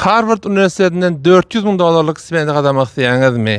Harward uniwersitetinden 400 müň dollarlyk stipendiýa gazanmak isleýäňizmi?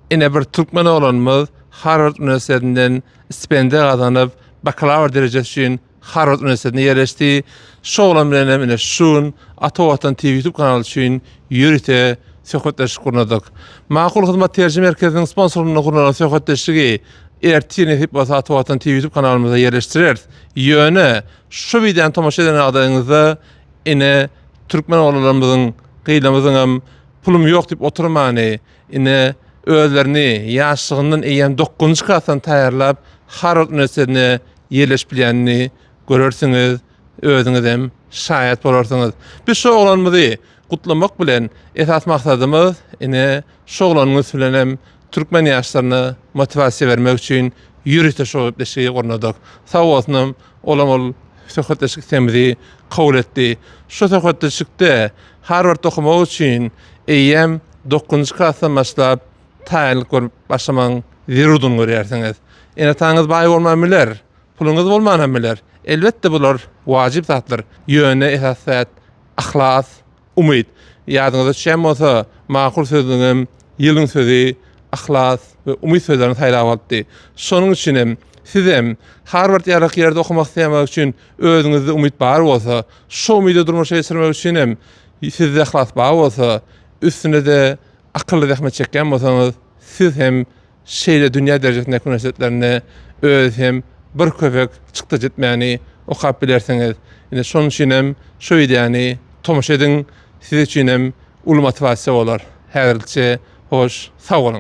Ine bir türkmen oglanymyz Harward uniwersitetinden stipendiýa gazanyp, bakalawr derejesi üçin Harward uniwersitetine ýerleşdi. Şu oglan bilen hem ine şu gün Ata Watan TV YouTube kanaly üçin ýörite söhbetdeşlik gurnadyk. Makul Hyzmat terjime merkeziniň sponsorlygynda gurnalan söhbetdeşligi ertir nesip bolsa Ata Watan TV YouTube kanalymyzda ýerleşdireris. Ýöne şu wideony tomaşa eden ýagdaýyňyzda ine türkmen oglanlarymyzyň, gyzlarymyzyňam pulum ýok diýip oturmany, ine özlerini ýaşlygyndan eýýäm dokuzynjy klasdan taýýarlap Harward uniwersitetine ýerleşip bilýänini görersiňiz, özüňizem şaýat bolarsyňyz. Biz şu oglanymyzy gutlamak bilen esasy maksadymyz ine şu oglanyň üsti bilen hem türkmen ýaşlaryna motiwasiýa bermek üçin ýörite şu gepleşigi gurnadyk. Sag bolsunam olam ol söhbetdeşlik islegimizi kabul etdi. Şu söhbetdeşlikde Harwardda okamak üçin eýýäm dokuzynjy klasdan başlap taýynlyk görüp başlamagyň zerurdygyny görýärsiňiz. Ene-ataňyz baý bolman biler, puluňyz bolman hem biler. Elbetde bular wajyp zatlar. Ýöne esasy zat yhlas, umyt. Ýadyňyza düşýän bolsa, makul sözlügem ýylyň sözi yhlas we umyt sözlerini saýlap alypdy. Şonuň üçin hem sizem Harward ýaly ýerde okamak isleýän üçin özüňizde umyt bar bolsa, şo umydy durmuşa geçirmek üçin hem sizde yhlas bar bolsa, üstüne-de akylly zähmet çekýän bolsaňyz, siz hem şeýle dünýä derejesindäki uniwersitetlerinde öz hem bir köpek çykdajy etmäni okap bilersiňiz. Ine şonuň üçin hem şu wideony tomaşa ediň, siz üçin hem uly motiwasiýa bolar. Häzirlikçe hoş, sag boluň!